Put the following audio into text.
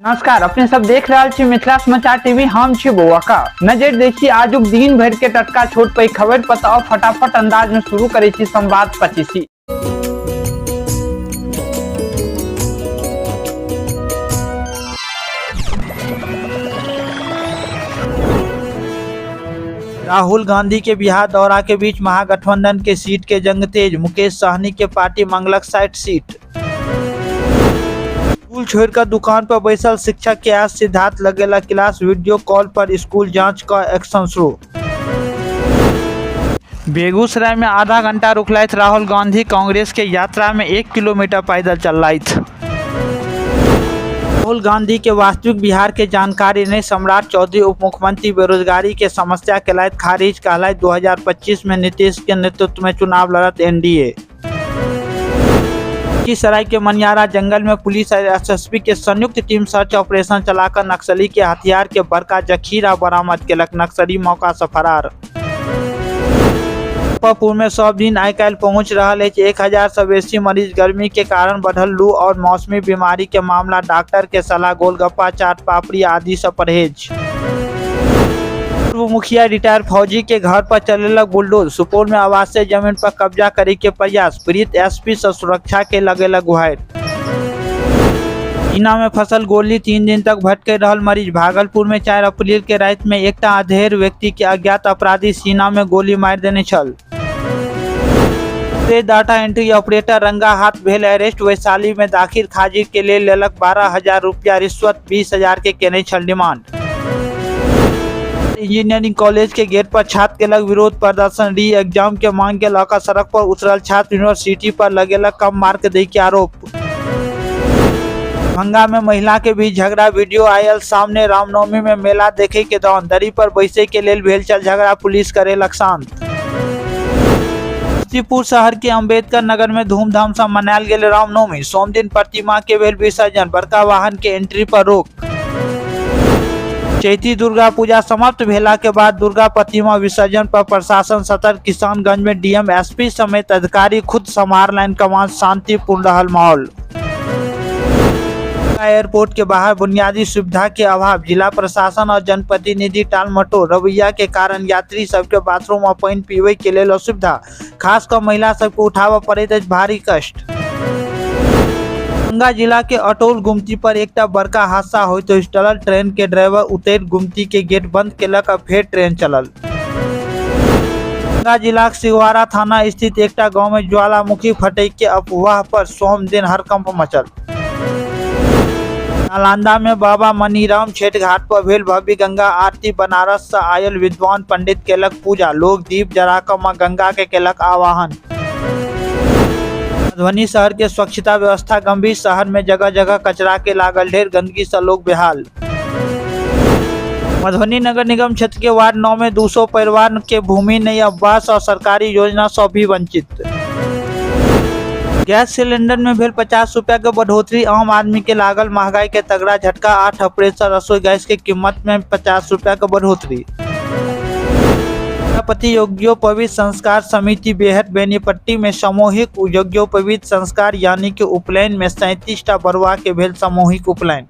नमस्कार, अपने सब देख रहल छी मिथिला समाचार टीवी। हम छी बौआ का नजर देखी आजुक दिन भर के टटका छोट पैघ खबर पर। तो फटाफट अंदाज में शुरू करे छी संवाद 25। राहुल गांधी के बिहार दौरा के बीच महागठबंधन के सीट के जंग तेज। मुकेश सहनी के पार्टी मंगलक 60 सीट। स्कूल छोड़कर दुकान पर बैसल शिक्षक के आज सिद्धार्थ लगेला क्लास। वीडियो कॉल पर स्कूल जांच का एक्शन शुरू। बेगूसराय में आधा घंटा रुकलथि राहुल गांधी। कांग्रेस के यात्रा में 1 किलोमीटर पैदल चललथि। राहुल गांधी के वास्तविक बिहार के जानकारी नहीं, सम्राट चौधरी। उप मुख्यमंत्री बेरोजगारी के समस्या केलथि खारिज, कहलथि 2025 में नीतीश के नेतृत्व में चुनाव लड़त एनडीए। सराय के मनियारा जंगल में पुलिस और एसएसबी के संयुक्त टीम सर्च ऑपरेशन चलाकर नक्सली के हथियार के बड़का जखीरा बरामद केलक। नक्सली मौका से फरार। मुजफ्फरपुर में सब दिन आइ काल्हि पहुंच रहल अछि 1000 से बेसी मरीज। गर्मी के कारण बढ़ल लू और मौसमी बीमारी के मामला। डॉक्टर के सलाह गोलगप्पा, चाट पापड़ी आदि से परहेज। पूर्व मुखिया रिटायर फौजी के घर पर चलेलक बुलडोज। सुपौल में आवासीय जमीन पर कब्जा करे के प्रयास। पीड़ित एसपी से सुरक्षा के लगेलक गुहार। सीना में फसल गोली, 3 दिन तक भटके रहल मरीज। भागलपुर में 4 अप्रैल के राति में एकटा अधेड़ व्यक्ति के अज्ञात अपराधी सीना में गोली मारि देने छल। डाटा एंट्री ऑपरेटर रंगा हाथ भेल अरेस्ट। वैशाली में दाखिल खारिज के लेल लेलक 12,000 रुपया रिश्वत, 20,000 के केने छल डिमांड। इंजीनियरिंग कॉलेज के गेट पर छात्र केलक विरोध प्रदर्शन। री एग्जाम के मांग के लऽ सड़क पर उतरल छात्र यूनिवर्सिटी पर लगेलक कम मार्क दै के आरोप। दरभंगा में महिला के बीच झगड़ा, वीडियो आयल सामने। रामनवमी में मेला देखे के दौरान दरी पर बैसे के लेल भेल चल झगड़ा, पुलिस करेलक शांत। समस्तीपुर शहर के अंबेडकर नगर में धूमधाम से मनायल गेल रामनवमी। सोमदिन प्रतिमा के भेल विसर्जन, बड़का वाहन के एंट्री पर रोक। चैती दुर्गा पूजा समाप्त भेला के बाद दुर्गा प्रतिमा विसर्जन पर प्रशासन सतर्क। किसानगंज में डीएम, एसपी समेत अधिकारी खुद सम्हारलनि कमान, शांतिपूर्ण रहल माहौल। एयरपोर्ट के बाहर बुनियादी सुविधा के अभाव, जिला प्रशासन और जनप्रतिनिधि टालमटोल रवैया के कारण यात्री सबके बाथरूम और पानि पीबै के लेल असुविधा, खास कऽ महिला सबके उठाबऽ पड़ैत अछि भारी कष्ट। दरभंगा जिला के अटौल गुमती पर एकटा बड़का हादसा होइत होइत टलल। ट्रेन के ड्राइवर उतरि गुमती के गेट बंद केलक आ फेर ट्रेन चलल। दरभंगा जिलाक सिंहवाड़ा थाना स्थित एकटा गांव में ज्वालामुखी फटै के अफवाह पर सोम दिन हड़कंप मचल। नालंदा में बाबा मनीराम छठ घाट पर भेल भव्य गंगा आरती। बनारस से आयल विद्वान पंडित केलक पूजा, लोग दीप जरा कऽ मां गंगा के केलक आवाहन। मधुबनी शहर के स्वच्छता व्यवस्था गंभीर, शहर में जगह जगह कचरा के लागल ढेर, गंदगी से लोग बेहाल। मधुबनी नगर निगम क्षेत्र के वार्ड 9 में 200 परिवार के भूमि नहीं, आवास और सरकारी योजना से भी वंचित। गैस सिलेंडर में भेल 50 रुपया के बढ़ोतरी, आम आदमी के लागल महंगाई के तगड़ा झटका। 8 अप्रैल से रसोई गैस के कीमत में 50 रुपया के बढ़ोतरी। प्रजापति यज्ञोपवीत संस्कार समिति बेहट बेनीपट्टी में सामूहिक यज्ञोपवीत संस्कार यानी कि उपनयन में 37 टा बरुआ के भेल सामूहिक उपनयन।